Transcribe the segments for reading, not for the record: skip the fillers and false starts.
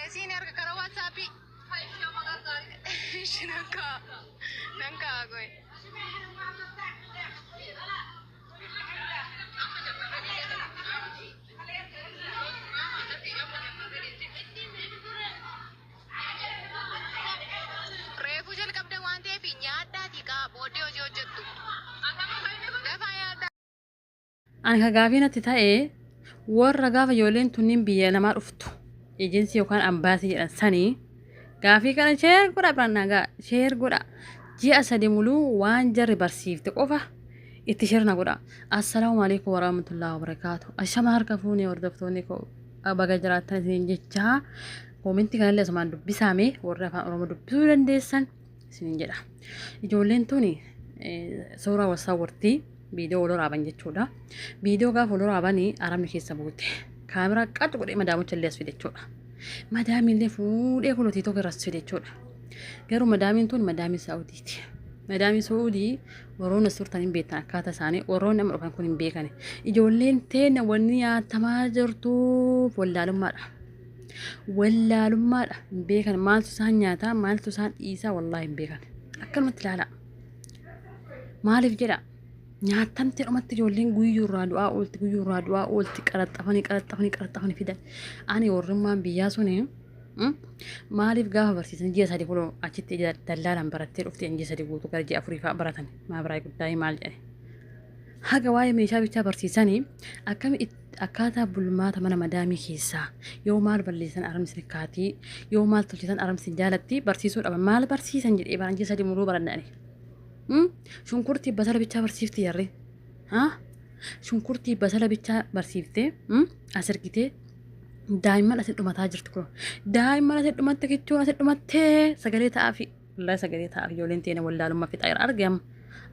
Isiin erga karaa WhatsAppii. Ishi nan ka'a. Nan ka'a goe. Reefuu jalqabda waan ta'eef nyaadhaatii ka'a booddee hojii hojjettu. Dafaa nyaadhaa. Ani ka gaafii natti ta'e warra gaafa ijoolleen tunniin biyya namaa dhuftu ejensii yookaan ambaasii jedhan sanii gaafii kana sheer godha biraan nagaa sheer godha ji'a sadi muluu waan jarri barsiifte qofa itti sheer na godha. Assalaamu alaikum warahmatullahi wabarakaatu. Ashama harka fuunee hordoftoonni koo baga jiraattan isiniin jechaa koomentii kanallee asumaan dubbisaame warri afaan oromoo dubbisuu dandeessan isiniin jedha. Ijoolleen tuni suuraa wal sawwartii viidiyoo wal waraaban jechuudha. Viidiyoo gaafa wal waraabanii arabni keessa buute. Kaameraa qaxu godhee madaamocha illee as fide jechuudha. Madaamiin illee fuudhee kunoo tiitook irra as fide jechuudha. Garuu madaamiin tun madaamii Saa'udiiti. Madaamii Saa'udii warroonni as turtan hin beektan akkaataa isaanii warroonni amma dhufan kun hin beekani. Ijoolleen teenya wanni nyaatamaa jirtuuf wallaalummaadha. Wallaalummaadha hin beekan maaltu isaan nyaataa maaltu isaan dhiisaa wallaahi hin beekan. Akkanumatti ilaalaa. Maaliif jedha nyaatamtee dhumatti ijoolleen guyyuu irraa du'aa oolti guyyuu irraa du'aa oolti qaraxxafanii qaraxxafanii qaraxxafanii fidan. Ani warrummaan biyyaa suni maaliif gaafa barsiisan ji'a sadi kunoo achitti dallaalaan barattee dhufte ji'a sadi guutuu gara ji'a afurii fa'aa baratan maa biraa guddaa maal jedhe. Haga waa'ee meeshaa bichaa barsiisanii akkami akkaataa bulmaata mana madaamii keessaa yoo maal balleessan arabni isin kaatii yoo maal tolchitan arabni isin jaalatti barsiisuu dhaban maal barsiisan jedhee baran ji'a sadi muluu baranne ani. Shunkurtii basala bichaa barsiifti jarri. Shunkurtii basala bichaa barsiiftee as ergitee daa'imman asin dhumataa jirti kun. Daa'imman asin dhumatte kichuun asin dhumattee sagalee ta'aafi. Wallaahi sagalee ta'aaf ijoolleen teena wallaalummaa fixaa jira arge amma.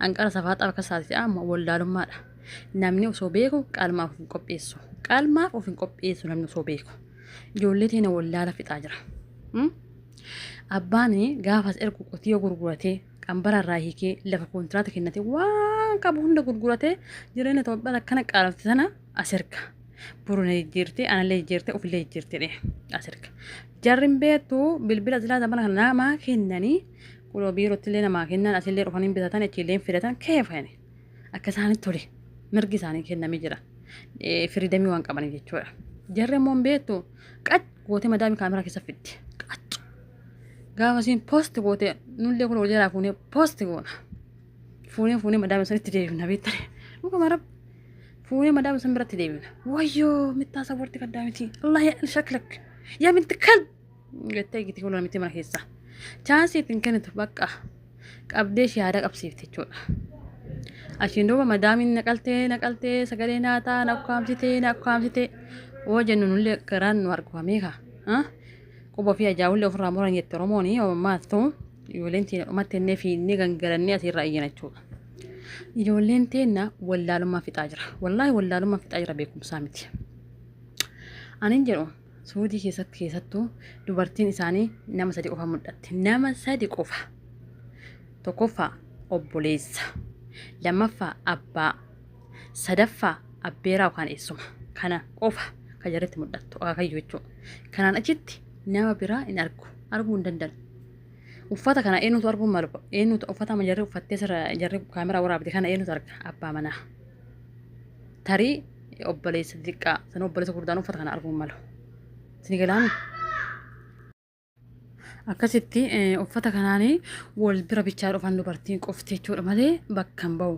Anqara safaaxaa bakka isaati amma wallaalummaadha. Namni osoo beeku qalmaaf of hin qopheessu. Qalmaaf of hin qopheessu namni osoo beeku. Ijoollee teena wallaala fixaa jira. Abbaan gaafas ergu qotiyyoo gurguratee qambara irraa hiikee lafa kontiraata kennatee waan qabu hunda gurguratee jireenya Itoophiyaa akkana qaalofte sana as erga. Boru na jijjiirtee anallee jijjiirtee ofillee jijjiirtee dhee as erga. Jarri hin beektu bilbila silaa zamana kana namaa kennanii kunoo biirootti illee namaa kennan asillee dhufanii bitatan achiillee fidatan keefani akka isaanitti tole mirgi isaanii kennamee jira. Firiidamii waan qabaniif jechuudha. Jarri immoo hin beektu qac gootee madaamii kaameraa keessa fiddi. Qac. Gaafa isiin poost goote nullee kun wal jalaa fuunee poost goona. Fuunee fuunee madaamii sanitti deebifna beektani. Dhuguma rabbi. Fuunee madaamii san biratti deebifna. Wayyoo mittaa sawarti kaddaa miti. Allah ya shaklak. Yaa binti kalb. Jettee giti kun miti mana keessa. Chaansii ittiin kennitu bakka qabdee shahaadaa qabsiifte jechuudha. Achiin duuba madaamiin naqaltee naqaltee sagalee naataa na ukkaamsitee na ukkaamsitee oo jennu nullee garaan nu argufamee kaa. Quba ofii ajaa'ullee ofirraa muran jette Oromoon yoo maattu ijoolleen teenya dhumatti innee fiinnee gangalannee asirraa iyyana jechuudha. Ijoolleen teenya wallaalummaa fixaa jira. Wallaahi wallaalummaa fixaa jira beekumsaa miti. Anin jedhu Suudii keessatti keessattuu dubartiin isaanii nama sadi qofa mul'atti. Nama sadi qofa. Tokkoffaa obboleessa. Lammaffaa abbaa. Sadaffaa abbeeraa yookaan eessuma. Kana qofa kan jarritti mul'attu akaakayyuu jechuudha. Kanaan achitti nama biraa hin argu. Arguu hin danda'an. Uffata kana eenyutu arguu malu? Eenyutu uffata amma jarri uffattee sirra jarri kaameraa waraabde kana eenyutu arga? Abbaa manaa. Tarii obboleessa xixiqqaa sana obboleessa gurguddaan uffata kana arguu malu. Isin galaami? Akkasitti uffata kanaan wal bira bichaa dhufan dubartiin qofti jechuudha malee bakka hin bahu.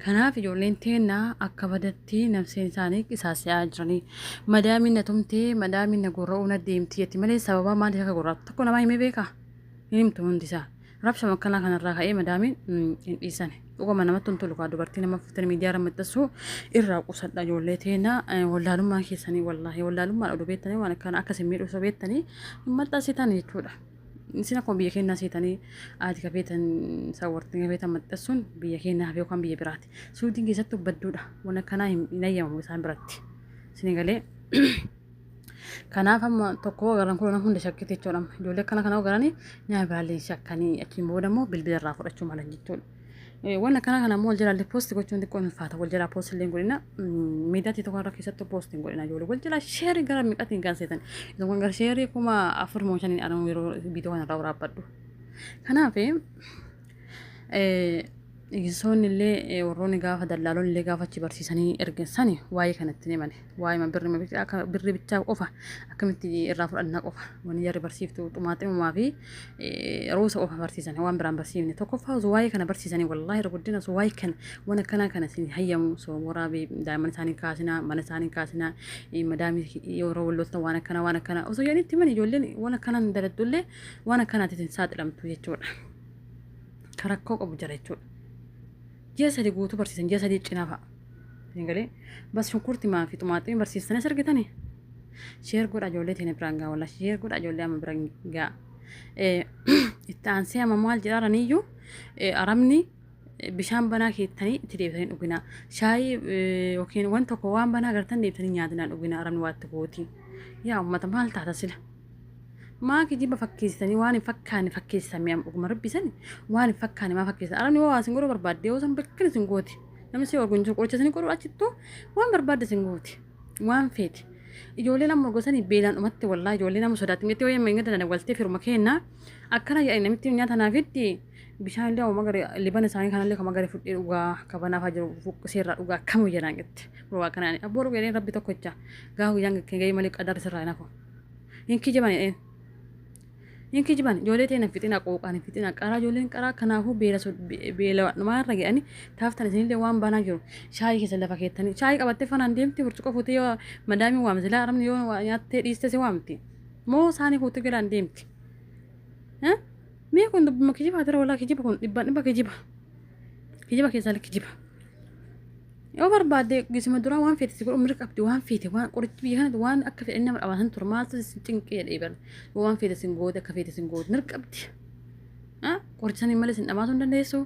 Kanaaf ijoolleen teennaa akka badatti nafseen isaanii qisaasa'aa jiranii. Madaamiin na tumtee madaamiin na gorra'uu na deemti jetti malee sababaa maaliif akka gorra'u tokko namaa himee beekaa? Hin himtu hundi isaa. Rabshama akkanaa kanarraa ka'ee madaamiin hin dhiisane. Dhuguma namatti hin tolu kaa dubartii nama fuutanii miidiyaa irra maxxansuu irraa qusadha ijoollee teena wallaalummaa keessanii wallaahi wallaalummaan oduu beektanii waan akkana akka isin miidhu osoo beektanii hin maxxansitan jechuudha. Isin akkuma biyya keenyaa seetanii haati kafeetan sawwartiin kafeetan maxxansuun biyya keenyaaf yookaan biyya biraati. Suudiin keessattuu badduudha. Waan akkanaa hin ayyamamu isaan biratti. Isin galee. Kanaaf amma tokko agarran kun hunda shakkite jechuudha. Ijoollee akkana kana agaranii nama biraallee shakkanii achiin booda immoo bilbila irraa fudhachuu malan jechuudha. Waan akkanaa kana ammoo wal jalaa illee poosti gochuun xiqqoo hin ulfaata. Wal jalaa poosti illee hin godhina. Miidiyaa tokko irra keessattuu poosti hin godhina ijoollee. Wal jalaa sheerii gara meeqaatiin kan seetan. Isaan kun gara sheerii 4000 moo 5000 aramu yeroo viidiyoo kana irraa waraabbadhu. Kanaaf Eegsisoonni illee warroonni gaafa dallaalonni illee gaafa achi barsiisanii ergan sani waa'ee kanatti ni himane. Waa'ee birri akka birri bichaa qofa akkamitti irraa fudhannaa qofa wanni jarri barsiiftu xumaaximumaa fi ruusa qofa barsiisan waan biraan barsiifne. Tokkoffaa osoo waa'ee kana barsiisanii wallaahi irra guddina osoo waa'ee kana waan akkanaa kana isin hayyamu osoo waraabii daa'imman isaanii kaasinaa mana isaanii kaasinaa madaamii yeroo wal loltan waan akkanaa waan akkanaa osoo jedhanii itti himan ijoolleen waan akkanaan daladullee waan akkanaatiif hin saaxilamtu jechuudha. Ka rakkoo qabu jira jechuudha. Ji'a 3 guutuu barsiisan ji'a 3 cinaa fa'a. Isin galee bas shunkurti maa fi xumaaximii barsiisanis argitani. Sheer godha ijoollee teenya biraan gaa walaa sheer godha ijoollee amma biraan gaa. Itti aansee amma maal jedhaaraniyyuu arabni bishaan banaa keettanii itti deebitanii dhuginaa. Shaayii yookiin waan tokko waan banaa gartan deebitanii nyaatinaa dhuginaa arabni waa itti gooti. Yaa uummata maal taata sila? Maa kijiba fakkeessitanii waan hin fakkaanne fakkeessitan mi'a dhuguma rabbi sani waan hin fakkaanne maa fakkeessitan arabni waa isin godhuu barbaadde yoo san bakkin isin gooti namni si orgu hin jiru qoricha isin godhuu achittuu waan barbaadde isin gooti waan feete ijoolleen amma gosanii beelaan dhumatti wallaa ijoolleen amma sodaatti miti wayii amma hin gadana waltee firuma keenna akkana jedhani namitti nyaata naafitti bishaan illee amma gari libana isaanii kanallee kama gari fudhee dhugaa kabanaafaa jiru fuqqisee irraa dhugaa akkamu jedhaan jette waa kanaan abboo dhugee rabbi tokkocha gaafa guyyaan gahee malee qadarri sirraa hin hafu. Hin kijiban jedheen. Hin kijiban ijoollee teena hin fixina qooqaan hin fixina qaraa ijoolleen qaraa kanaafuu beela beela dhumaa irra ga'anii taaftan isinillee waan banaa jiru shaayii keessa lafa keettanii shaayii qabattee fanaan deemti burcuqqoo fuutee yoo madaamiin waamti silaa arabni yoo nyaattee dhiiste si waamti moo saanii fuutee galaan deemti. Mee kun dubbima kijibaa tira walaa kijiba kun dhibbaan dhibba kijiba kijiba keessaa kijiba. Yoo barbaadde gisuma duraa waan feete si godhu mirga qabdi waan feete waan qorichi biyya kanatti waan akka fedhan nama dhabaatan ture maaltu si cinqee jedhee bara yoo waan feete sin goote akka feete sin goote mirga qabdi. Qoricha sanii malee sin dhamaasuu hin dandeessu.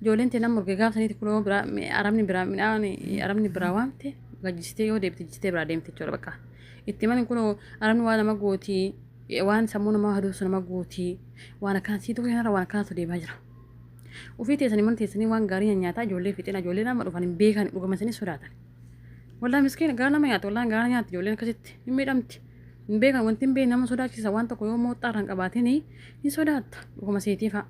Ijoolleen tee nama urgee gaafa saniiti kunoo biraa arabni biraa midhaan arabni biraa waamte gajjistee yoo deebite jistee biraa deemte jechuudha bakka. Itti mani kunoo arabni waa nama gooti waan sammuu namaa hadoofsu nama gooti waan akkana siitu kanarra waan akkanaatu deemaa jira. Ufii teessanii mana teessanii waan gaarii nyaataa ijoollee fixina ijoollee nama dhufan hin beekan dhugama isaanii sodaatan. Wallah miskiin gara nama nyaata wallah gara nyaata ijoolleen akkasitti hin miidhamti. Hin beekan wanti hin beekne nama sodaachisa waan tokko yoo mooxxaa irra hin qabaatin hin sodaatta dhuguma seetii fa'a.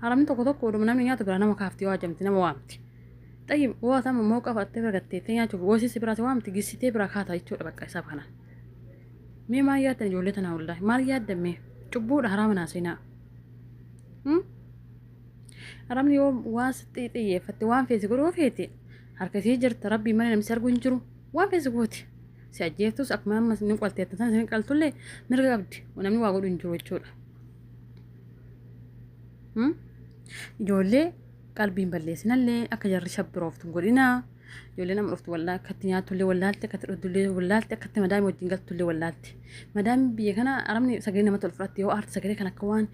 Haramni tokko tokko oduma namni nyaatu biraa nama kaafti yoo hajamti nama waamti. Xayyib waa tama mooqa fudhattee bira gatteettee nyaachuuf goosisi biraa si waamti gissitee biraa kaata jechuudha bakka isaaf kanaan. Mee maal yaaddan ijoollee tanaa wallaahi maal yaaddan mee cubbuudha haraama naa seenaa. Arabni yoo waan sitti xiyyeeffatte waan feesi godhuu feete harka isii jirta rabbii malee namni si argu hin jiru waan feesi gooti. Si ajjeeftus akkuma amma ni qalteetta sana si qaltullee mirga qabdi namni waa godhu hin jiru jechuudha. Ijoollee qalbiin balleessinallee akka jarri shabbirooftu hin godhinaa. Ijoollee nama dhuftu wallaa akkatti nyaattullee wallaalte akkatti dhugdullee wallaalte akkatti madaamii wajjin galtullee wallaalte. Madaamii biyya kana arabni sagalee namatti ol fudhatte yoo aarte sagalee kana akka waan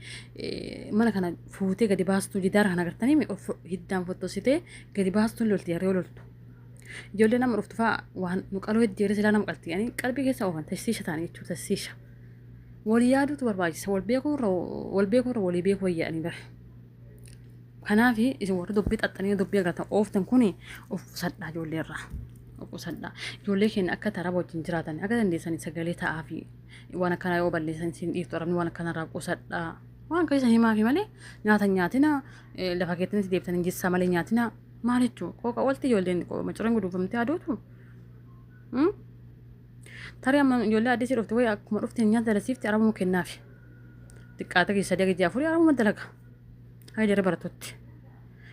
mana kana fuutee gadi baastu jidaara kana agartanii hiddaan fottositee gadi baastu lolti yaree loltu. Ijoollee nama dhuftu fa'aa waan nu qaluu hedduu yeroo silaa nama qalti yani qalbii keessa oofan tashsiisha ta'an jechuudha tashsiisha. Wal yaaduutu barbaachisa wal beekuurra wal beekuurra walii beekuu wayyaa'anii bara. Kanaaf isin warri dubbii xaxxanii dubbii agartan ooftan kun of qusadhaa ijoollee irraa. Of qusadhaa. Ijoollee keenya akka taraba wajjin jiraatan akka dandeessanii sagalee ta'aa fi waan akkanaa yoo balleessan isin dhiiftu arabni waan akkanarraa qusadhaa. Waan akka isin himaafi malee nyaata nyaatina lafa keettanitti deebitanii jissaa malee nyaatina maal jechuu qooqa oolti ijoolleen macireen guduunfamtee aduutu. Tarii amma ijoollee addisii dhufte wayi akkuma dhufte nyaata dalasiifti arabuma kennaafi. Xiqqaata keessa sadii hanga afurii arabuma dalaga. Haga jarri baratutti.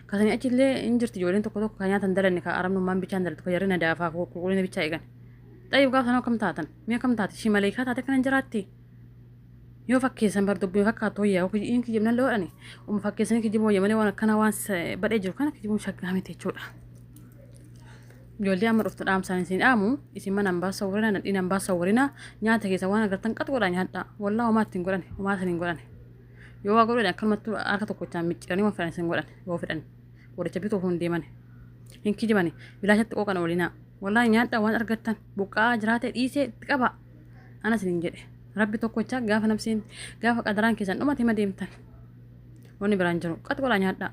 Kasanii achillee hin jirti ijoolleen tokko tokko kan nyaata hin dalanne kan arabnummaan bichaa hin dalatu kan jarri nadaafaa qulqullina bichaa eegan. Xayyib gaafa sanoo akkam taatan? Mee akkam taate? Ishii maleekaa taate akkana hin jiraatti? Yoo fakkeessan bar dubbii fakkaattu wayyaa yoo hin kijibnan loodhani. Uma fakkeessanii kijibu wayya malee waan akkanaa waan badhee jiru kana kijibuun shaggaa miti jechuudha. Ijoollee amma dhuftu dhaamsaan isin dhaamu isin mana hambaa sawwarina nadhiin hambaa sawwarina nyaata keessa waan agartan qax godhaa nyaadhaa. Wallaa homaa ittiin godhani homaa isin hin godhani. Yoo waa godhan akkanumattuu harka tokkochaan micciiranii waan fedhan isin godhan yoo fedhan qoricha bituuf hin deeman hin kijibani bilaashatti qooqan oolinaa wallaahi nyaadhaa waan argattan buqqa'aa jiraate dhiisee itti qabaa ana isin hin jedhe rabbi tokkocha gaafa nafsiin gaafa qadaraan keessan dhumate hima deemtan Wanni biraan jiru qax godhaa nyaadhaa.